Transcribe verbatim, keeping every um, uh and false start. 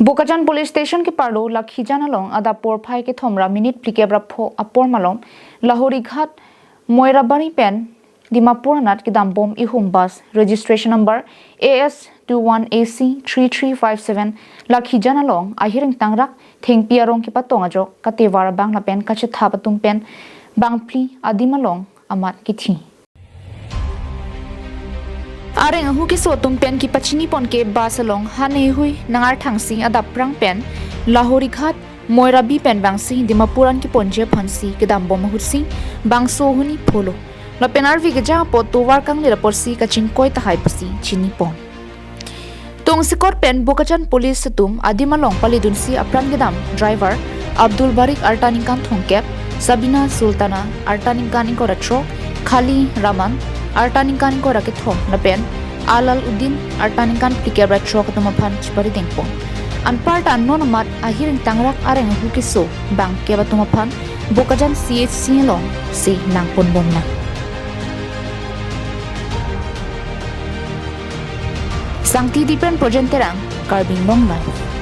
Bokajan Police Station keparlo Lakhijan along adap porphai kethom ra minute phlikep ra pho apor malom Lahorighat Moirabari pen Dimapur anat kedambom ihum bus registration number A S two one A C three three five seven Lakhijan along ahir ingtangrak thengpi arong kepatong ajok katevar abang lapen kachethap atum pen bangphli adim along amat kithi. Areng ahu keso atum pen kepachini pon ke bus along haneihui nangarthangsi adap prang pen Lahorighat Moirabi pen vangsi Dimapur an keponji aphansi kedambom ahutsi bangso ahuni pholo. Lapen arvi kejang apot tovar kanglir apotsi kachingkoi tahai pusi chinipon. Tongsekot pen Bokajan Police atum adim along paledunsi apran kedam driver Abdul Barik arta ningkan thomkep, Sabina Sultana arta ningkan ingkoi ra throk, Khali Rahman arta ningkan ingkoi ra kethom lapen Alal Uddin arta ningkan phlikep ra throk atum aphan chiparidengpon. Anparta non amat ahir ingtangrak areng ahu keso bangkep atum aphan Bokajan C H C alongsi nangponbomnang. Sangti Dipen Projen Terang, Karbi Anglong Live.